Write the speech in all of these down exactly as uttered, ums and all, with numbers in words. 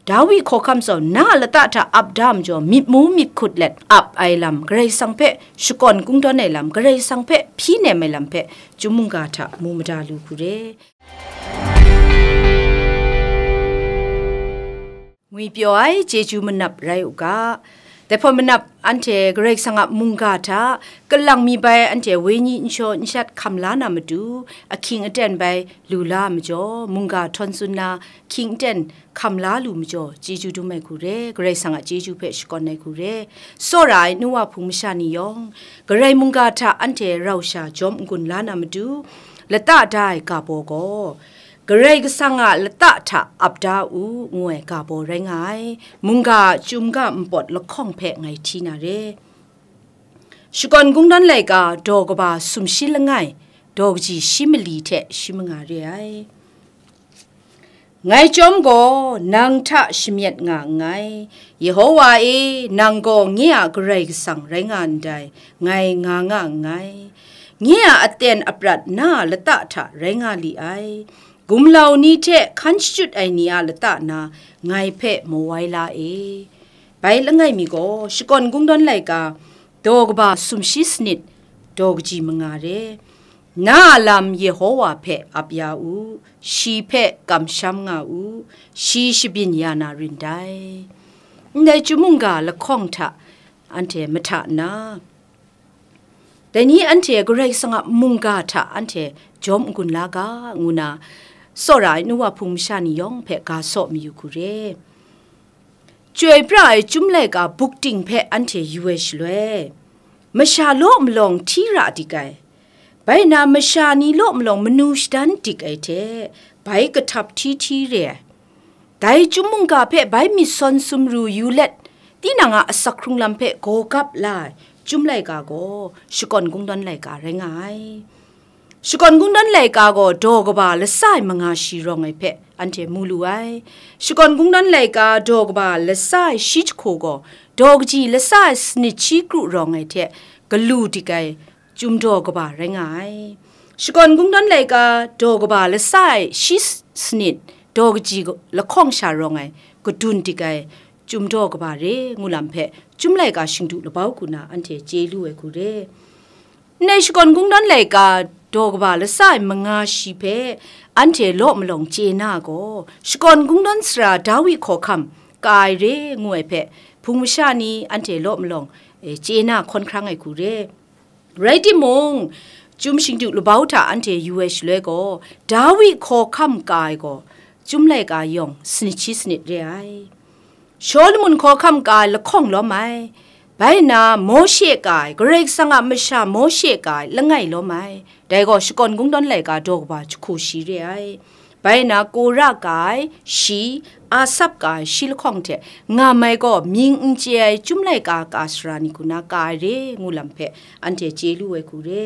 Dawi hkawhkam zawn na a lata hta ap da majaw, myit mu myit hkut let ap ai lam, Karai Kasang hpe shakawn kungdawn ai lam, Karai Kasang hpe hpyi nem ai lam hpe, chyum mungga hta mu mada lu hku re. Ngwi pyaw ai chyeju manap rai u ga. Dai hpawt manap anhte Karai Kasang a mungga hta kalang mi bai anhte wenyi nshaw nshat hkam la na matu, ahkying aten bai lu la majaw, mungga htawn tsun na hkying aten hkam la lu majaw, chyeju dum ai hku re, Karai Kasang a chyeju hpe shakawn ai hku re. Tsawra ai nu wa hpung masha ni yawng, Karai mungga hta anhte rau sha jawm n-gun la na matu, lata da ai ga baw gaw, Karai Kasang a lata hta ap da u, ngu ai ga baw rai nga ai. Mungga a chyum ga npawt lahkawng hpe ngai hti na re. Shakawn kungdawn laika daw kaba sumshi langai, daw kaji shi mali hte shi manga re ai. Ngai chyawm gaw, nang hta shamyet nga nngai. Yehowa e, nang gaw nye a Karai Kasang rai nga ndai, ngai nga nga nngai. Nye a aten aprat na a lata hta rai nga li ai. Gumlau ni hte hkan shachyut ai ni a lata na ngai hpe mawai la e. Bai langai mi gaw, shakawn kungdawn laika, daw kaba sumshi sanit, daw kaji manga re. Na a lam Yehowa hpe ap ya u, shi hpe kamsham nga u, shi shabyin ya na rin dai. Ndai chyum mungga lahkawng hta anhte mahta nna, dai ni anhte Karai Kasang a mungga hta anhte jawm n-gun la ga, ngu na tsawra ai nu wa hpung masha ni yawng hpe ga saw mayu hku re. Chyoi pra ai chyum laika buk ting hpe anhte yu ai shaloi, masha law malawng hti ra dik ai. Bai na masha ni law malawng manu shadan dik ai hte, bai kahtap hti hti re ai. Dai chyum mungga hpe bai myit sawn sumru yu let, tinang a asak hkrung lam hpe gaw gap la ai, chyum laika gaw shakawn kungdawn laika rai nga ai. Shakawn kungdawn laika gaw daw kaba lasa ai manga shi rawng ai hpe anhte mu lu ai. Shakawn kungdawn laika daw kaba lasa ai shi jahku gaw, daw kaji lasa ai sanit shi kru rawng ai hte galu dik ai, chyum daw kaba rai nga ai. Shakawn kungdawn laika daw kaba lasa ai shi s-, sanit, daw kaji lahkawng sha rawng ai, kadun dik ai, chyum daw kaba re ngu lam hpe, chyum laika shingdu labau hku na anhte chye lu ai hku re. Ndai shakawn kungdawn laika daw kaba lasa ai manga shi hpe anhte law malawng chye na gaw, shakawn kungdawn sara Dawi hkawhkam ka ai re ngu ai hpe, hpung masha ni anhte law malawng, e, chye na hkawn hkrang ai hku re. Rai timung, chyum shingdu labau hta anhte yu ai shaloi gaw, Dawi hkawhkam ka ai gaw, chyum laika yawng sanit shi sanit re ai. Shawlumon hkawhkam ka ai lahkawng lawm ai. Bai nna, Mawshe ka ai, Karai Kasang a masha Mawshe ka ai langai lawm ai. Dai gaw, shakawn kungdawn laika daw kaba jahku shi re ai. Bai nna, Kora ka ai shi, Asap ka ai shi lahkawng hte ngam ai gaw, mying n chye ai chyum laika ka sara ni hku na ka ai re ngu lam hpe, anhte chye lu ai hku re.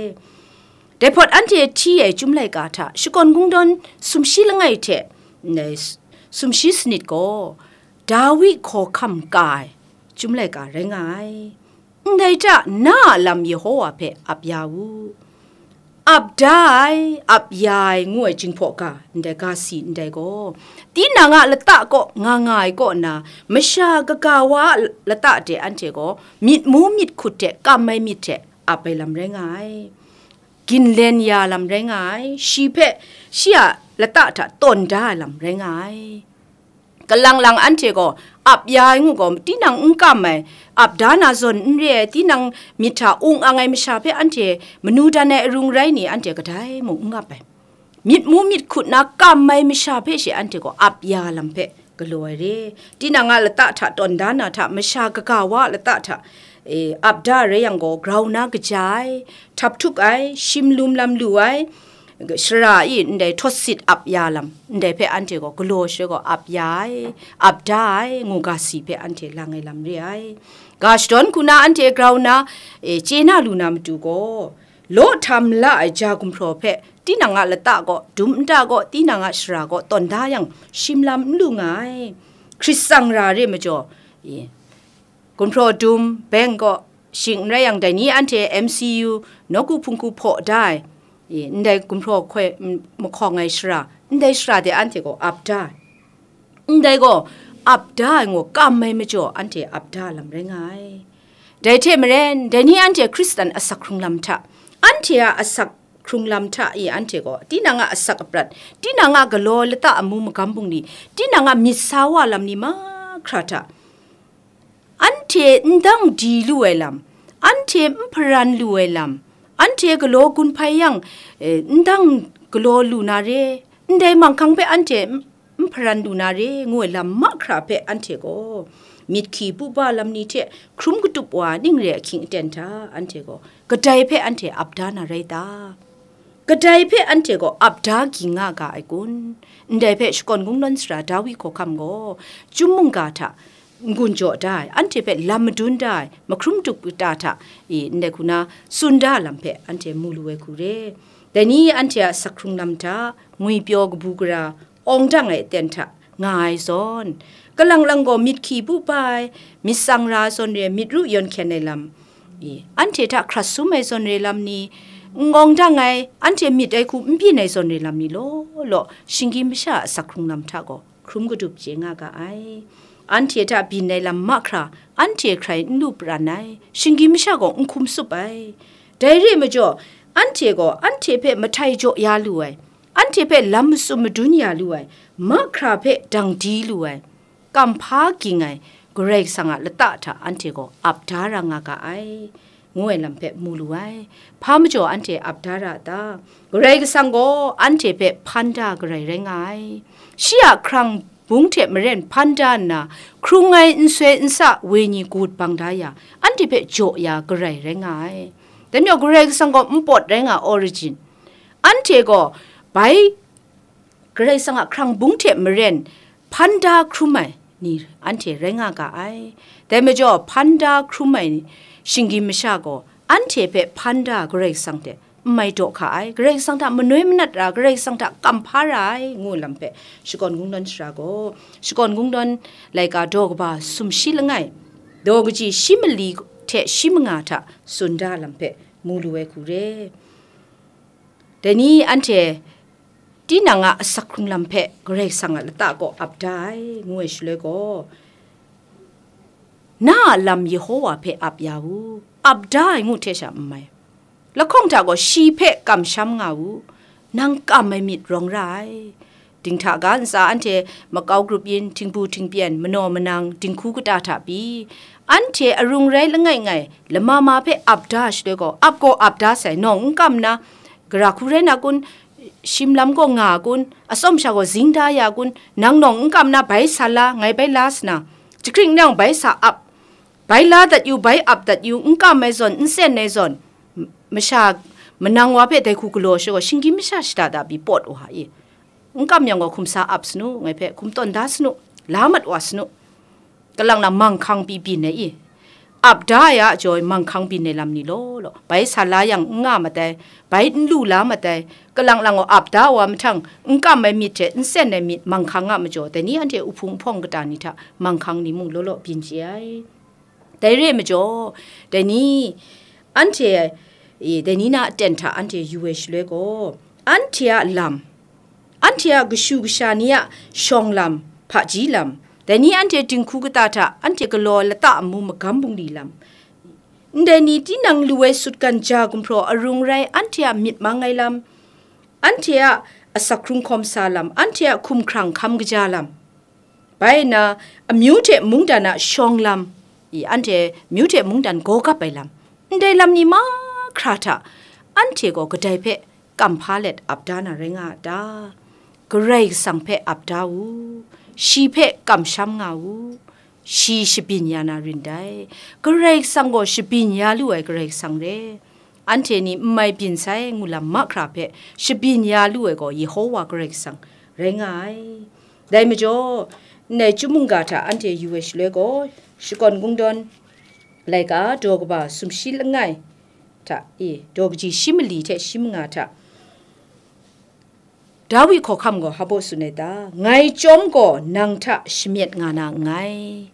Dai hpawt anhte hti ai chyum laika hta shakawn kungdawn sumshi langai hte, ndai s-, sumshi sanit gaw, Dawi hkawhkam ka ai chyum laika rai nga ai. Ndai hta na a lam Yehowa hpe ap ya u. Ap da ai, ap ya ai ngu ai jinghpaw ga, ndai ga si ndai gaw, tinang a lata kaw nga nga ai kaw na, masha kaga wa a lata de anhte gaw myit mu myit hkut de kam ai myit hte ap ai lam rai nga ai. Ginlen ya lam rai nga ai, shi hpe shi a lata hta tawn da ai lam rai nga ai. Kalang lang anhte gaw ap ya ai ngu gaw, tinang n kam ai, ap da na zawn n re ai, tinang myit hta ung ang ai masha hpe anhte manu dan ai arung rai ni, anhte kadai mung n ap ai. Myit mu myit hkut na kam ai masha hpe she anhte gaw ap ya lam hpe galaw ai re. Tinang a lata hta tawn da na hta, masha kaga wa a lata hta, e, ap da rai yang gaw, grau na kaja ai, htap htuk ai, shim lum lam lu ai, shara e ndai htawt sit ap ya lam, ndai hpe anhte gaw galaw shaloi gaw ap ya ai, ap da ai, ngu ga si hpe anhte lang ai lam re ai. Ga shadawn hku na anhte grau na, e, chye na lu na matu gaw, law htam la ai ja gumhpraw hpe tinang a lata gaw, dum nta gaw, tinang a shara gaw tawn da yang, shim lam n lu nga ai. Hkrit tsang ra re majaw, e, gumhpraw dum, beng gaw, shing n rai yang, dai ni anhte M C U, nawku hpungku hpaw da ai, e, ndai gumhpraw hkoi, m-, mahkawng ai shara, ndai shara de anhte gaw ap da ai. Ndai gaw, ap da ai ngaw kam ai majaw, anhte ap da lam rai nga ai. Dai hte maren, dai ni anhte Hkristan asak hkrung lam hta, anhte a asak hkrung lam hta e anhte gaw, tinang a asak aprat, tinang a galaw lata amu magam bungli, tinang a myit sa wa lam ni mahkra hta, anhte n dang di lu ai lam, anhte n hparan lu ai lam, anhte galaw gun hpai yang, eh, n dang galaw lu na re, ndai manghkang hpe anhte n, n hparan lu na re, ngu ai lam mahkra hpe anhte gaw, myit hki pupa lam ni hte hkrum katup wa ning re ahkying aten hta, anhte gaw kadai hpe anhte ap da na rai ta? Kadai hpe anhte gaw ap da ging nga ga ai kun? Ndai hpe shakawn kungdawn sara Dawi hkawhkam gaw, chyum mungga hta n-gun jaw da ai, anhte hpe lam madun da ai, mahkrum tup kata hta e, ndai hku na tsun da lam hpe anhte mu lu ai hku re. Dai ni anhte a asak hkrung lam hta, ngwipyaw kabu gara, awng dang ai aten hta nga ai zawn, kalang lang gaw myit hki pupa ai, myit tsang ra ai zawn re, myit ru yawn hkyen ai lam, i, anhte hta hkrat sum ai zawn re lam ni, n-gawng dang ai, anhte myit ai hku n byin ai zawn re lam ni law law, shinggyim masha a asak hkrung lam hta gaw hkrum katup chye nga ga ai. Anhte hta byin ai lam mahkra, anhte hkrai n lu pran ai, shinggyim masha gaw n hkum tsup ai. Dai re ai majaw, anhte gaw anhte hpe mahtai jaw ya lu ai, anhte hpe lam matsum madun ya lu ai, mahkra hpe dang di lu ai, kamhpa ging ai Karai Kasang a lata hta anhte gaw ap da ra nga ga ai, ngu ai lam hpe mu lu ai. Hpa majaw anhte ap da ra a ta? Karai Kasang gaw anhte hpe hpan da Karai rai nga ai. Shi a hkrang bung hte maren hpan da nna, hkrung ai nsoi nsa wenyi gut bang da ya, anhte hpe jaw ya Karai rai nga ai. Dai majaw Karai Kasang gaw npawt rai nga, origin. Anhte gaw bai Karai Kasang a hkrang bung hte maren hpan da hkrum ai ni anhte rai nga ga ai. Dai majaw, hpan da hkrum ai shinggyim masha gaw anhte hpe hpan da Karai Kasang hte n mai daw hka ai, Karai Kasang hta manoi manat ra, Karai Kasang hta kamhpa ra ai, ngu lam hpe shakawn kungdawn sara gaw, shakawn kungdawn laika daw kaba sumshi langai, daw kaji shi mali hte shi manga hta tsun da lam hpe mu lu ai hku re. Dai ni anhte tinang a asak hkrung lam hpe Karai Kasang a lata kaw ap da ai, ngu ai shaloi gaw, na a lam Yehowa hpe ap ya u, ap da ai ngu hte sha n mai. Lahkawng hta gaw shi hpe kamsham nga u, nang kam ai myit rawng ra ai. Dinghta ga ntsa anhte makau grup yin, htingbu htingpyen, manaw manang, dinghku kata hta pyi, anhte arung rai langai ngai, lama ma hpe ap da ai shaloi gaw, ap gaw ap da sai, nawng n kam na, gara hku rai na kun, shim lam gaw nga kun, atsawm sha gaw zing da ya kun, nang nawng n kam na bai sa la, ngai bai la sa na, jahkring nang bai sa ap, bai la dat yu, bai ap dat yu, n kam ai zawn, n sen ai zawn, masha manang wa hpe dai hku galaw sha gaw, shinggyim masha shada da pyi pawt wa i. N kam yang gaw hkum sa ap sanu, ngai hpe hkum tawn da sanu, la mat wa sanu. Kalang na manghkang pyi byin ai i, ap da ai a jaw i manghkang byin ai lam ni law law, bai sa la yang n nga mat ai, bai n lu la mat ai, kalang lang gaw ap da wa mahtang, n kam ai myit hte n sen ai myit manghkang a majaw, dai ni anhte uhpung hpawng kata ni hta manghkang ni mung law law byin chye ai. Dai re ai majaw, dai ni, anhte, e, dai ni na aten hta anhte yu ai shaloi gaw, anhte a lam, anhte a kashu kasha ni a shawng lam, hpaji lam, dai ni anhte dinghku kata hta anhte galaw lata amu magam bungli lam, ndai ni tinang lu ai sutgan ja gumhpraw arung rai anhte a myit mang ai lam, anhte a asak hkrung hkawm sa lam, anhte a hkumhkrang hkam kaja lam, bai nna, amyu hte mungdan a shawng lam, i, anhte amyu hte mungdan gaw gap ai lam, ndai lam ni mahkra hta, anhte gaw kadai hpe kamhpa let ap da na rai nga a ta? Karai Kasang hpe ap da u, shi hpe kamsham nga u, shi shabyin ya na rin dai. Karai Kasang gaw shabyin ya lu ai Karai Kasang re. Anhte ni n mai byin sai ngu lam mahkra hpe shabyin ya lu ai gaw Yehowa Karai Kasang rai nga ai. Dai majaw, ndai chyum mungga hta anhte yu ai shaloi gaw, shakawn kungdawn laika daw kaba sumshi langai hta e, daw kaji shi mali hte shi manga hta, Dawi hkawhkam gaw hpa baw tsun ai ta? Ngai chyawm gaw nang hta shamyet nga na nngai.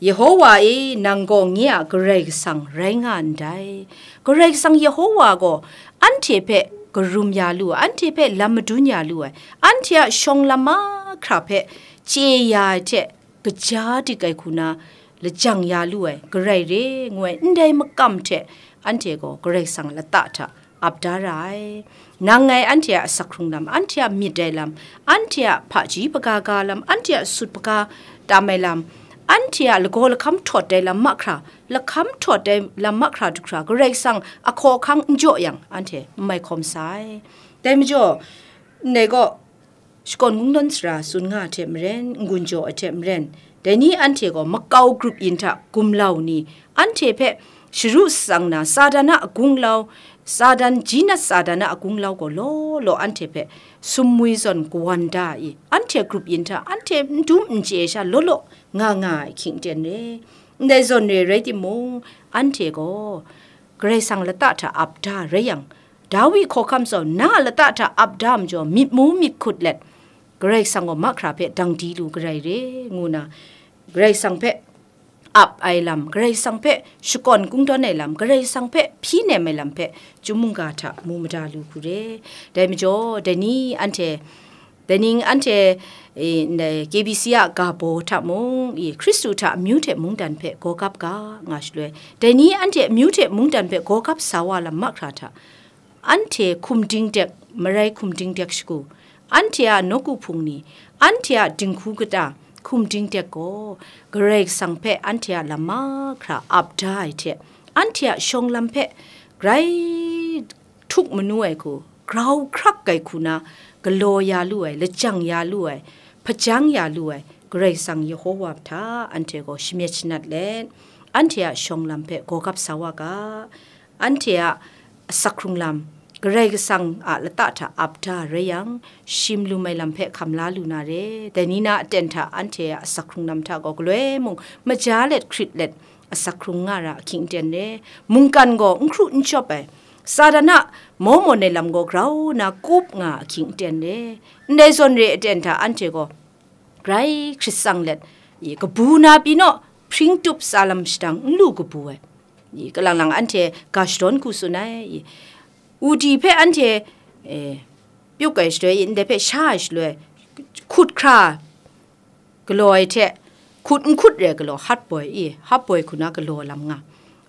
Yehowa e, nang gaw nye a Karai Kasang rai nga ndai. Karai Kasang Yehowa gaw anhte hpe karum ya lu ai, anhte hpe lam madun ya lu ai, anhte a shawng lam mahkra hpe chye ya ai hte kaja dik ai hku na lajang ya lu ai, garai re ngu ai ndai makam hte anhte gaw Karai Kasang lata hta ap da ra ai. Nang ngai anhte a asak hkrung lam, anhte a myit ai lam, anhte a hpaji hpaga ga lam, anhte a sut hpaga tam ai lam, anhte a lagaw lahkam htawt ai lam mahkra, lahkam htawt ai lam mahkra du hkra, Karai Kasang a hkaw ahkang n jaw yang, anhte n mai hkawm sa ai. Dai majaw, ndai gaw, shakawn kungdawn sara tsun nga ai hte maren, n-gun jaw ai hte maren, dai ni anhte gaw makau grup yin hta gumlau ni, anhte hpe sharu shatsang na, Satan a gunglau, Satan, jinat Satan a gunglau gaw law law anhte hpe sumwi zawn kawan da i, anhte grup yin hta anhte n dum n chye sha law law nga nga ai hkying ten re. Ndai zawn re rai timung, anhte gaw Karai Kasang lata hta ap da rai yang, Dawi hkawhkam zawn na a lata hta ap da majaw, myit mu myit hkut let, Karai Kasang gaw mahkra hpe dang di lu garai re, ngu na, Karai Kasang hpe ap ai lam, Karai Kasang hpe shakawn kungdawn ai lam, Karai Kasang hpe hpyi nem ai lam hpe chyum mungga hta mu mada lu hku re. Dai majaw, dai ni anhte, dai ning anhte, e, ndai K B C a ga baw hta mung, e, Hkristu hta amyu hte mungdan hpe gaw gap ga nga shaloi, dai ni anhte amyu hte mungdan hpe gaw gap sa wa lam mahkra hta, anhte hkum dingdek, marai hkum dingdek shagu, anhte a nawku hpung ni, anhte a dinghku kata hkum dingdek gaw, Karai Kasang hpe anhte a lam mahkra ap da ai hte, anhte a shawng lam hpe grai htuk manu ai hku, grau hkrak ai hku na, galaw ya lu ai, lajang ya lu ai, hpajang ya lu ai, Karai Kasang Yehowa hta anhte gaw shamyet shanat let, anhte a shawng lam hpe gaw gap sa wa ga. Anhte a asak hkrung lam, Karai Kasang a lata hta ap da rai yang, shim lum ai lam hpe hkam la lu na re. Dai ni na aten hta anhte a asak hkrung lam hta gaw galoi mung maja let hkrit let asak hkrung nga ra ahkying ten re. Mungkan gaw n hkru n chyawp ai, Satan a maw mawn ai lam gaw grau na kup nga ahkying ten re. Ndai zawn re aten hta anhte gaw grai hkrit tsang let, i, kabu na pyi naw, hpring tup tsa lam shadang n lu kabu ai, i, kalang lang anhte ga shadawn hku tsun ai, i, udi hpe anhte, e, pyuk ai shaloi, i, ndai hpe sha ai shaloi, hkut hkra galaw ai hte, hkut n hkut re galaw, hatboi, i, hatboi hku na galaw lam nga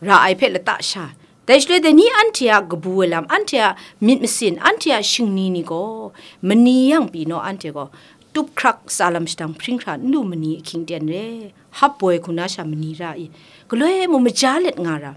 ra ai hpe lata sha. Dai shaloi, dai ni anhte a kabu ai lam, anhte a myit masin, anhte a shingni ni gaw, mani yang pyi naw anhte gaw, tup hkrak tsa lam shadang hpring hkra n lu mani ahkying ten re, hatboi hku na sha mani ra i, galoi mung maja let nga ra,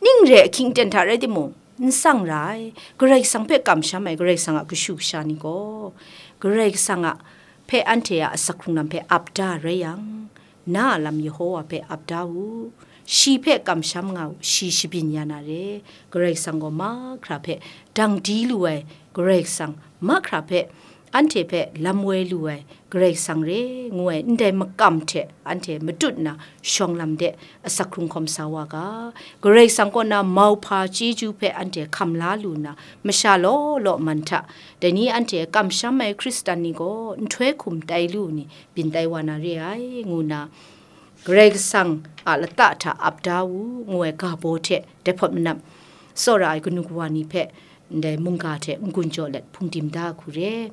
ning re ahkying ten hta rai timung, n tsang ra ai. Karai Kasang hpe kamsham ai Karai Kasang a kashu kasha ni gaw, Karai Kasang a hpe anhte a asak hkrung lam hpe ap da rai yang, na a lam Yehowa hpe ap da u. Shi hpe kamsham nga u, shi shabyin ya na re. Karai Kasang gaw mahkra hpe dang di lu ai Karai Kasang, mahkra hpe anhte hpe lam woi lu ai Karai Kasang re ngu ai ndai makam hte anhte matut nna shawng lam de asak hkrung hkawm sa wa ga. Karai Kasang kaw na mauhpa chyeju hpe anhte hkam la lu nna, masha law law man hta, dai ni anhte kamsham ai Hkristan ni gaw nhtoi hkum tai lu ni, byin tai wa na re ai, ngu nna, Karai Kasang a lata hta ap da u, ngu ai ga baw hte dai hpawt manap tsawra ai kanu kawa ni hpe ndai mungga hte n-gun jaw let hpungdim da hku re.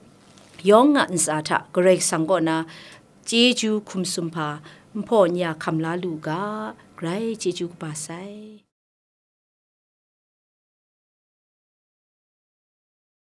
Yawng a ntsa hta Karai Kasang kaw na chyeju hkum sumhpa nhpaw nya hkam la lu u ga, grai chyeju kaba sai.